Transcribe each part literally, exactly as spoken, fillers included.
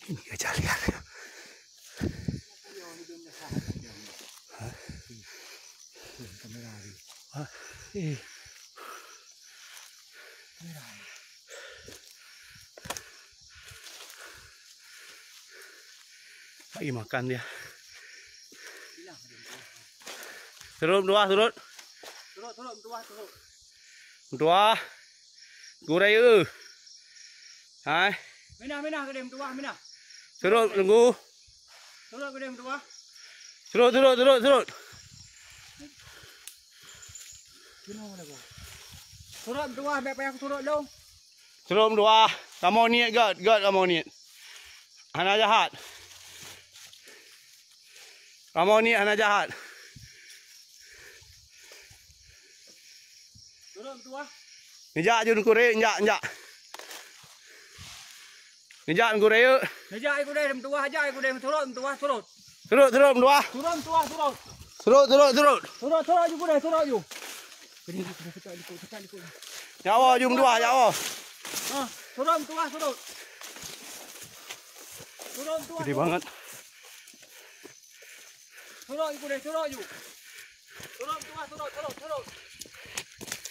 Ini gajah liar. Ha? Eh. Lagi makan dia. Surut, meutuah, surut. Surut, surut, meutuah, surut. Meutuah. Gurée eu. Hai. Minah, minah, keudeh meutuah, minah. Surut, Teungku. Surut, keudeh meutuah. Surut, surut, surut, surut. Surut, meutuah, bèk payah surut lom. Surut, meutuah. Kamoe niet gèt, gèt kamoe niet. Hana jahat. Kamoe niet hana jahat. Turun tuah. Neujak ju Teungku Rayek, neujak, neujak. Neujak Teungku Rayek. Neujak ikut deh, meutuah, jak ikut deh, turun, meutuah, turun. Surut, surut, meutuah. Turun, meutuah, turun. Surut, surut, surut. Turun, turun ju ikut deh, turun ju. Nyawa ju meutuah, nyawa. Ha, turun, meutuah, turun. Turun, meutuah, turun. Gede banget. Surok ju kudeh, surok ju. Surok tuah, surok, surok, surok.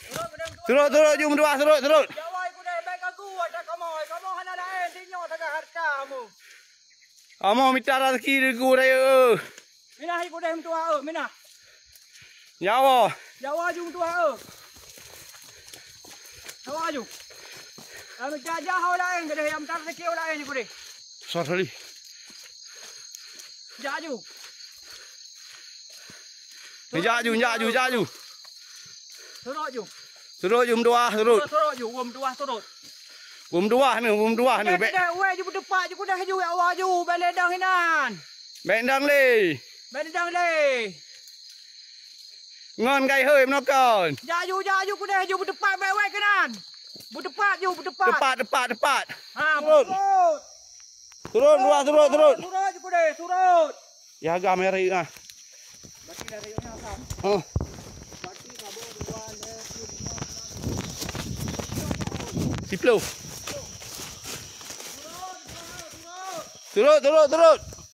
Surok kudeh tuah. Surok, surok ju meutuah, surok, surok. Jawa kudeh, bèk ganggu atra kamoe. Kamoe hana laén, sinyoe sagai hareuta kamoe. Kamoe mita raseuki di Teungku Rayek. Minah kudeh meutuah, eh, minah. Jawa. Jawa ju meutuah, eh. Jawa ju. Lam jajah ho laén, gadeh nyang meutar sikit ho laén ju kudeh. Sorry. Jak ju. Jak ju, jak ju, jak ju. Surok ju. Surok ju meutuah, surok. Surok ju, wom tuah surok. Wom tuah ni, wom tuah ni. Bèk. Weh ju beuteupat ju kudeh ju, ya Allah ju, bèk lé dang inan. Bèk dang lé. Bèk dang lé. Ngon kai hôi meunoe kon. Jak ju, jak ju kudeh ju beuteupat bèk wèt keunan. Beuteupat ju, beuteupat. Tepat, tepat, tepat. Ha, turun. Beuteupat. Turun, dua, turun, turun. Turun ju kudeh, turun. Ya, agak merek ah. Berarti dari yang akan. Oh. Berarti kabur dua, leh, lima, enam. Sepuluh. Turun, turun, turun.